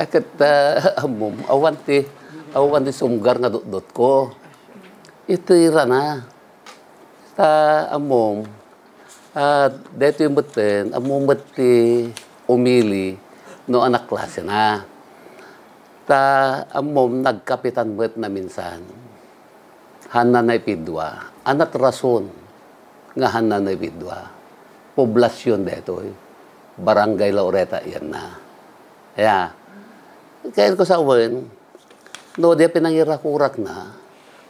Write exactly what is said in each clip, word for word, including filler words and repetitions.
Ket, ah, ammom, awan ti, awan ti sumgar nga dotdotko. Iti rana. Ta ammom, ah, daytoy metten, ammom met ti umili no ania a klasena. Ta ammom, nagkapitan met naminsan. Hanna naipidua. Ania ti rason nga hanna naipidua? Poblasion daytoy. Barangay Laureta iyanna. Ya. Kaya ko sawen, no, di pinangirakurakna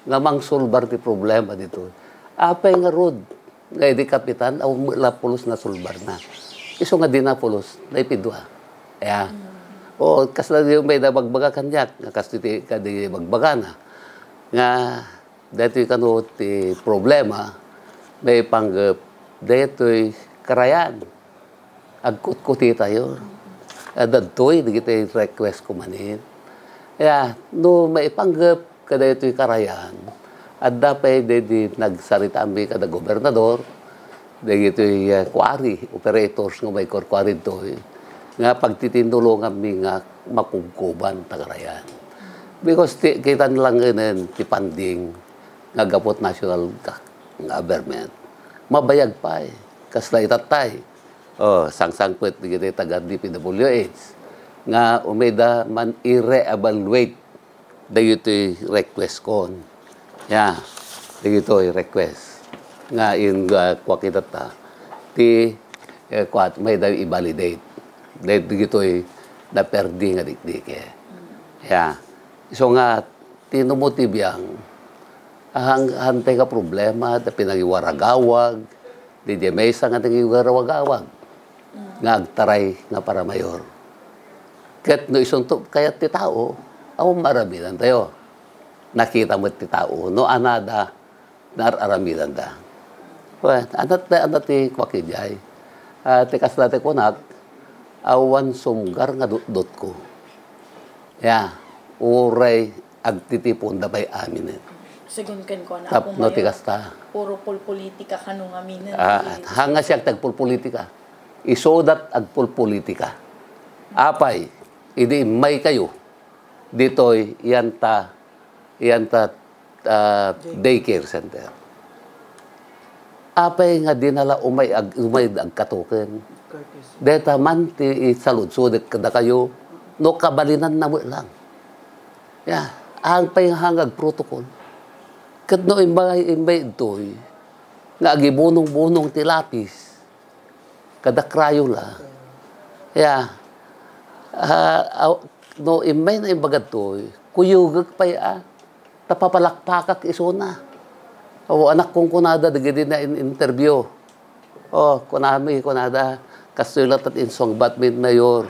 nga mangsolbar ti problema ditoy. Apay ngarud nga idi kapitan, awan met la pulos nasolbarna. Isu nga dina pulos, naipidua. Ya. O, kasla di may nabagbaga kaniak, nga kas ti kadi bagbagana. Nga, daytoy kano ti problema, maipanggep, daytoy karayan. Agkutkutitayo. Adda daytoy, dagiti request ko manen. Ya, no maipanggep, kadaytoy karayan, adda pay di, di nagsaritaanmi kada gobernador, dagitoy, eh, quarry operators nga umay kwarkwaritoy, nga pagtitinulonganmi nga makubkuban ta karayan. Because ti, kita na lang enen ti funding nga gapu ti national ga-, government. Mabayag pay. Kasla itattay. Oh, sangsangpet dagiti taga D P W H nga umayda man i-re-evaluate dagitoy request kon. Ya, dagitoy request. Nga in, ah, kua kitatta. Ti, eh, kua, mayda i-validate. Dagitoy naperdi nga dikdike. Ya. Isu nga, ti no mo ti biang, ahang-, hantay nga problema, ta pinangiwaragawag, di, di maysa nga nangiwaragawag. nga agtaray nga paramayor. Ket no isunto kayat ti tao, awan maaramidantayo. Nakita met ti tao no anada, naar-aramidanda. Wen, anat, anat ti kuak idiay. Ah, ti kasla ti kunak, awan sumgar nga dutdotko. Ya, uray agtitiponda pay aminen. Segun kenkuana, tapno ti kasta. Puro polpolitika kano ngaminen. Ah, hanga siak ti agpolpolitika. Isudat agpolpolitika. Apay, idi immay kayo, ditoy, iyanta, iyanta, ah, daycare center. Apay nga dinala umay ag-, umay agkatoken. Deta man ti isaludsodek kadakayo, no kabalinanna met lang. Ya, agpay nga hangag protocol. Ket no imbay, imbay ditoy, nga agibunong-bunong ti lapis, kada Crayola. Ya, ah, aw-, no imbay na imbaga ditoy, kuyogek pay a, ta papalakpakak isuna. O, anak kong kunada, dagiti na in-, interview. O, kunami, kunada, kastoy latta ti insungbatmi, Mayor,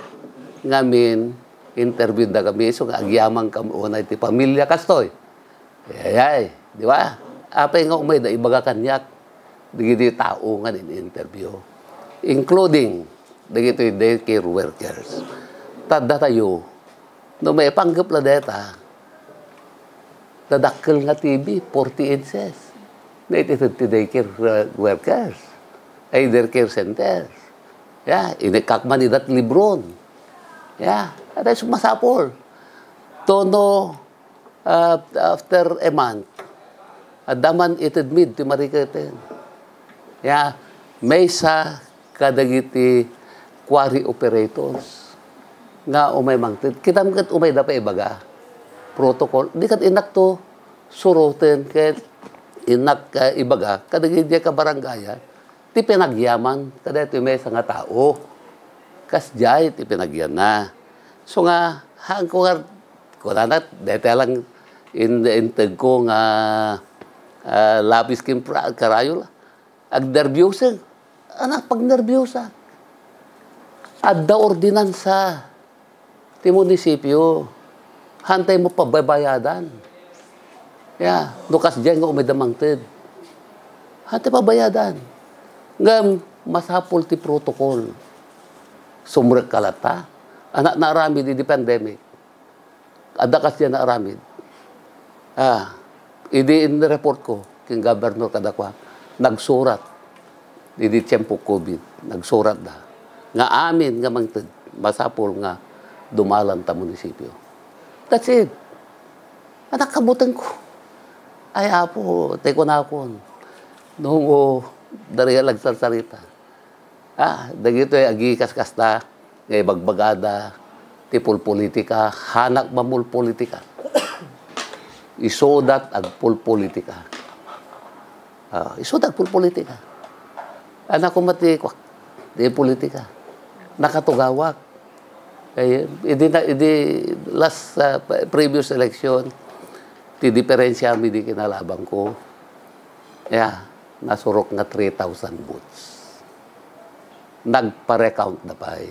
ngamin, interview da kami, isu nga agyaman kami unay ti pamilya, kastoy. Ayay, di ba? Apay nga umay da ibaga kaniak, dagiti tao nga in-interview, including dagiti daycare workers. Ta datayo, no maipanggep la deta, nadakkel nga T V, forty inches. Naited ti daycare, uh, workers, ay, daycare centers. Ya, inikak man idat libron. Ya, adda isu masapul. Tono, ah, after a month, adda man ited mi ti mariketen. Ya, maysa kadagiti quarry operators nga umay mangted. Kitam ket umay da pa ibaga. Protocol. Di ket innak to suroten ket innak, ah, ibaga kadagiti kabarangayan ti panagyaman kadaytoy maysa nga tao. Kasdiay ti panagyanna. So nga, haan ko nga, kunana, dayta lang in-, integko nga, ah, lapis ken pra-, karayo la. Agnerbiosek. Anak, pagnerbiosek. Adda ordinansa ti munisipio. Hantay mo pababayadan. Ya, no kasdiay nga umay da mangted. Hantay pabayadan. Ngem, masapul ti protocol. Sumrek ka latta. Anak, naaramid idi pandemic. Adda kasdiay naaramid. Ah, idi in-report ko ken gobernador kadakua, nagsurat. Idi tiempo COVID, nagsurat da nga amin nga mangted, masapul nga dumalan ta munisipyo. That's it. Anak, kabutengko. Ay, Apo, ti kunakon, no, dariay agsarsarita. Ah, dagitoy agikas kasta, nga ibagbagada, ti pulpolitika, hanak mamulpolitika. Isudat agpulpolitika. Ah, isudat agpulpolitika. Anak ko mati, kwak, di politika. Nakatugawak. Eh, idi na, idi last, ah, previous election, ti diferensya mi di kinalaban ko. Yeah, nasurok nga three thousand votes. Nagpa-recount da pay.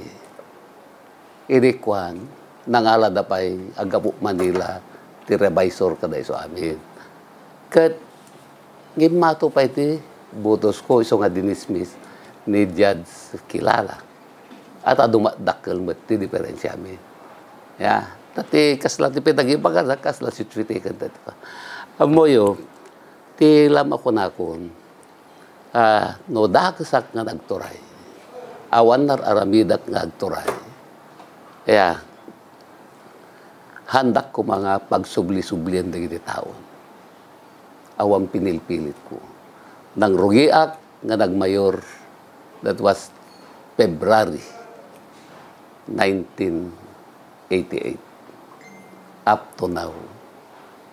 Idi kuan, nangalada pay aggapu Manila ti revisor kada isu amin. Ket ngimmato pay ti botos ko isu nga dinismiss ni Judge Kilala. At adu dakkel met ti diferensya mi. Ya, ta ti kasla ti pinagibagada, kasla sitwitiken ta ti pa. Ammoyo, ti lama kunakon, ah, no dakesak nga nagturay, awan nar-aramidak nga agturay. Kaya, handak koma nga pagsubli-sublian dagiti tao. Awan pinilpilit ko. Nangrugiak nga nagmayor, that was February nineteen eighty-eight. Up to now.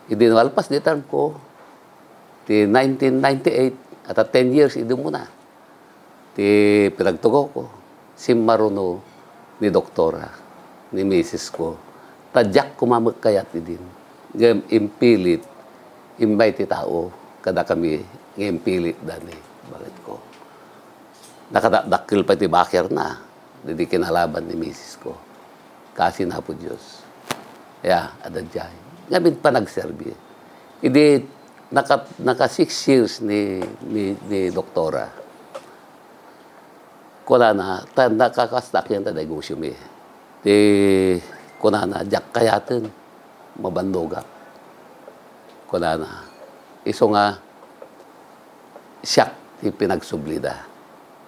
Idi nalpas di term ko, ti nineteen ninety-eight, at ten years, idi umuna. Ti pinagtugaw ko, simmaruno ni doktora, ni misis ko. Ta diak koma met kayat idin. Ngem impilit, immay ti tao, kadakami nga impilit da ni baket ko. Nakadakdakkel pay ti bakerna, dagiti kinalaban ni misis ko. Kaasi na Apo Dios. Ya, adda diay. Ngamin pa nagserbi. Idi naka, naka six years ni, ni, ni doktora. Kunana, ta nakakastak yan ta negosyo mi. Ti kunana, diak kayaten, mabannogak. Kunana, isu nga, siak ti pinagsublida.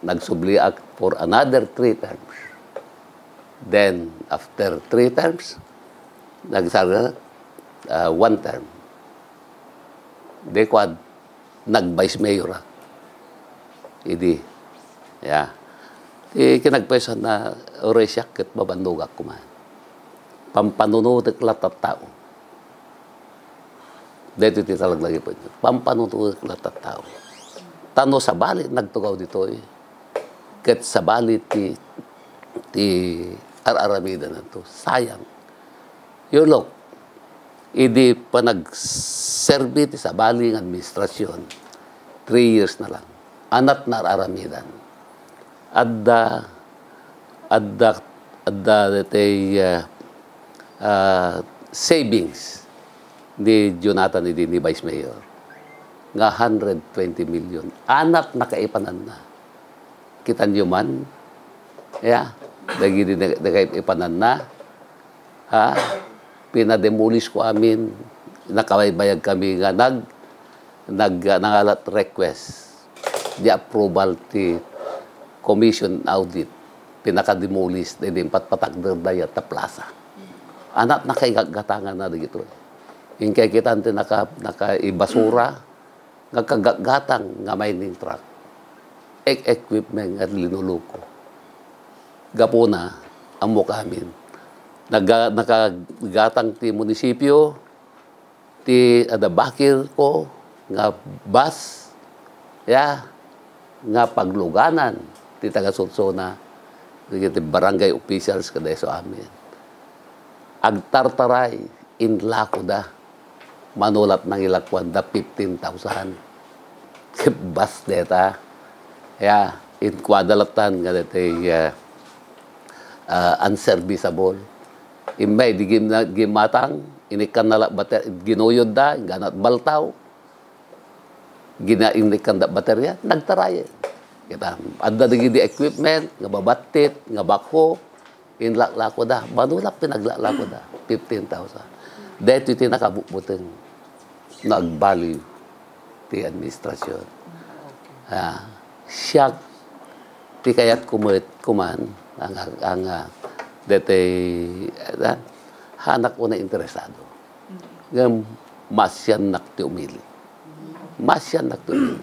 Nagsubliak for another three terms. Then, after three terms, nagsarga, ah, one term. Di kuan, nag-vice mayor ak. Idi, ya. Ti kinagpaysan na, uray siak ket mabannogak koma. Pampanunotek la tattao. Daytoy ti talaglagipen. Pampanunotek la tattao. Ta no sabali nagtugaw ditoy, ket sabali ti, ti ar-aramidananto, sayang. You look, idi panagserbi ti sabali nga administrasyon, three years na lang. Anat nar-aramidan. Adda, adda, adda daytoy, ah, ah, savings ni Jonathan idi ni Vice Mayor nga hundred twenty million. Anat nakaipananna. Kitanyo man, ya, dagidi na-, nakaipananna, ha? Pinademolish ko amin, nakabaybayag kami nga nag-, nag-, nangalat request. Di approval ti commission audit, pinakademolish, di, di patpatakder dayta plaza. Anat nakaigatgatangan na dagitoy. Inkay kitan ti naka-, nakaibasura, nga kagatgatang nga mining truck, ek-, equipment nga linuluko. Gapuna, ammok amin. Naga-, nakagatang ti munisipyo, ti adda bakil ko nga bus, ya, nga pagluganan ti taga-Sursona, dagiti barangay officials kada isu amin. Agtartaray, inlakoda. Mano la ti nangilakuanda, fifteen thousand. Bus dayta. Ya, inkuada latta nga daytoy, ah, ah, unserviceable. Immay di gim-, gimmatang, inikkanna la bater-, ginuyodda, ingganat baltaw. Gina-, inikkanda baterya, nagtarayen. Kita, adda dagidi equipment, nga babattit, nga backhoe, inlaklakoda. Mano la ti pinaglalakoda, fifteen thousand. Daytoy ti nakabutbuteng no agbaliw ti administrasyon. Ah, siak, ti kayatko met kuman, ang, ang, ah, Detoy, ah, hanak una interesado. Ngem maasiannak ti umili. Maasiannak ti umili.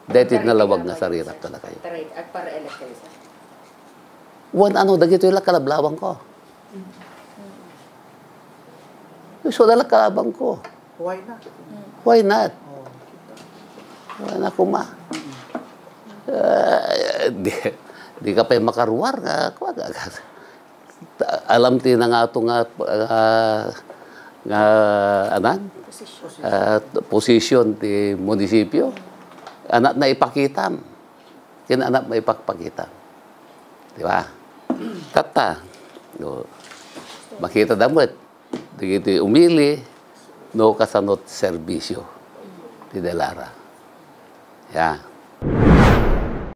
Detoy nalawag nga sarirak kadakayo. Taray, agpara-elect kayo, sir? Wen ano, dagitoy la kalablawangko. Isu da la kalabangko. Why not? Why not? Oh. Why not, kuma? Ah, di, di ka pay makaruar nga, kuwan, nga, alam ti nangato nga, ah, nga, anan? Ah, position ti munisipyo. Anak na ipakitam. Ken anak maipakpakitam. Di ba? Tatta. No. Makita da met. Dagiti umili, no, kasano ti serbisyo ti Delara. Ya.